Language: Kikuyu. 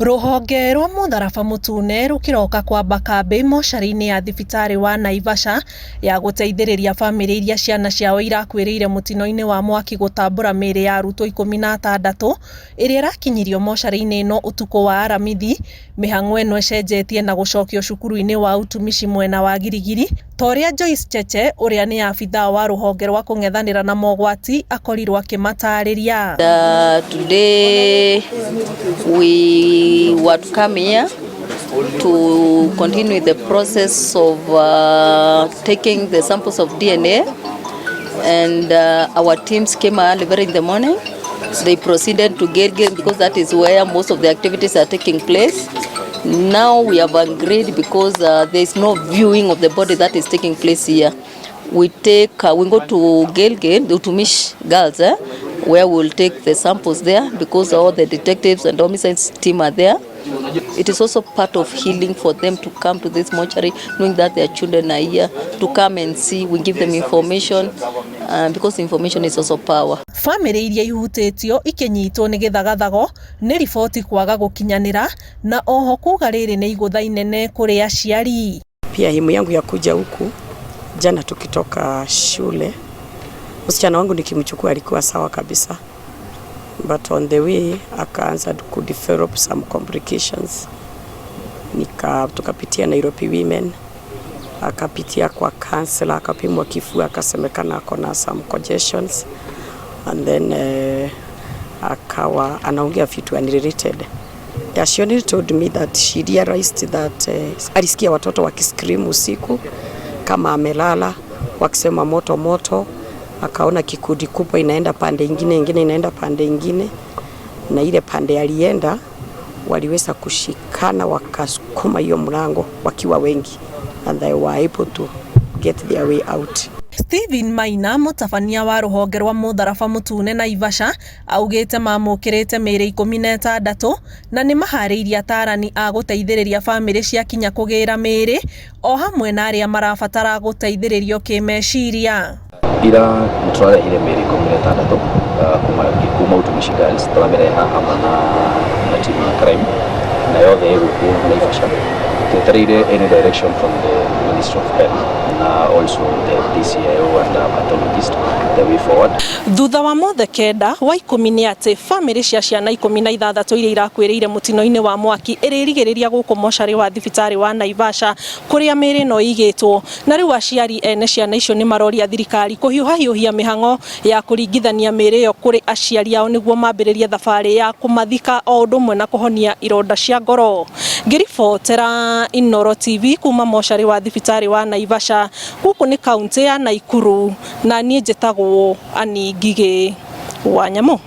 Rũhonge rwa mũtharaba mũtune rũkĩroka kwamba kambĩ mocarĩ-inĩ ya thibitarĩ wa Naivasha ya gũteithĩrĩria bamĩrĩ iria ciana ciao irakuĩrĩire mũtino-inĩ wa mwaki gũtambũra mĩĩrĩ ya arutwo 16 ĩrĩa ĩrakinyirio mocarĩ-inĩ ĩno ũtukũ wa Aramithi. Mĩhang'o ĩno ĩcenjetie na gũcokio cukuru-inĩ wa Utumishi mwena wa Giligili ta ũrĩa Joyce Cheche ũrĩa nĩ abithaa wa rũhonge rwa kũng'ethanĩra na mogwati akorirwo akĩmatarĩria. Today we were to come here to continue the process of taking the samples of DNA, and our teams came early very in the morning. They proceeded to Gilgil because that is where most of the activities are taking place. Now we have agreed, because there is no viewing of the body that is taking place here. We go to Gilgil, the Utumishi Girls, where we'll take the samples there because all the detectives and homicides team are there. It is also part of healing for them to come to this mortuary, knowing that their children are here, to come and see. We give them information because information is also power. Bamĩrĩ iria ihutĩtio ikinyitwo nĩ gĩthagathago nĩ riboti kwaga gũkinyanĩra na oho kuga rĩrĩ nĩ igũtha inene kũrĩ aciari. Pia himu yangu ya kuja huku jana tukitoka shule, msichana wangu nikimchukua alikuwa sawa kabisa, but on the way akaanza ku develop some complications. Tukapitia Nairobi Women, akapitia kwa counselor, akapimwa kifua, akasemekana ako na some congestions and then akawa anaongea vitu unrelated. Yeah, she only told me that she realized that alisikia watoto wakiscream usiku kama amelala wakisema moto moto, akaona kikundi kubwa inaenda pande ingine, ingine inaenda pande ingine, na ile pande alienda waliweza kushikana wakasukuma hiyo mlango wakiwa wengi and they were able to get their way out. Stephen Maina mũtabania wa rũhonge rwa mũtharaba mũtune Naivasha augĩte mamũkĩrĩte mĩĩrĩ 16 na nĩ maharĩirie atarani a gũteithĩrĩria bamĩrĩ ciakinya kũgĩra mĩĩrĩ o hamwe na arĩa marabatara gũteithĩrĩrio kĩmeciria. Ira nĩ tũrarehire mĩĩrĩ 16 kuma Utumishi Girls, tũramĩreha hamwe na timu ya crime na yothe ĩ gũkũ Naivasha twetereire any direction from the Ministry of Health na also the DCIO and the pathologist, the way forward. Thutha wa mothe kenda wa 10 nĩ atĩ bamĩrĩ cia ciana 16 iria irakuĩrĩire mũtino-inĩ wa mwaki ĩrĩrigĩrĩria gũkũ mocarĩ wa thibitarĩ wa Naivasha kũrĩa mĩĩrĩ ĩno ĩigĩtwo, na rĩu aciari ene ciana icio nĩ maroria thirikari kũhiũhahiũhia mĩhang'o ya kũringithania mĩĩrĩ ĩyo kũrĩ aciari ao nĩguo mambĩrĩrie thabarĩ ya kũmathika o ũndũ ũmwe na kũhonia ironda cia ngoro. Ngĩribotera Inooro TV kuma mocarĩ wa thibitarĩ wa Naivasha, gũkũ nĩ kaũntĩ ya Nakuru, na niĩ njĩtagwo Annie Ngigĩ wa Nyamũ.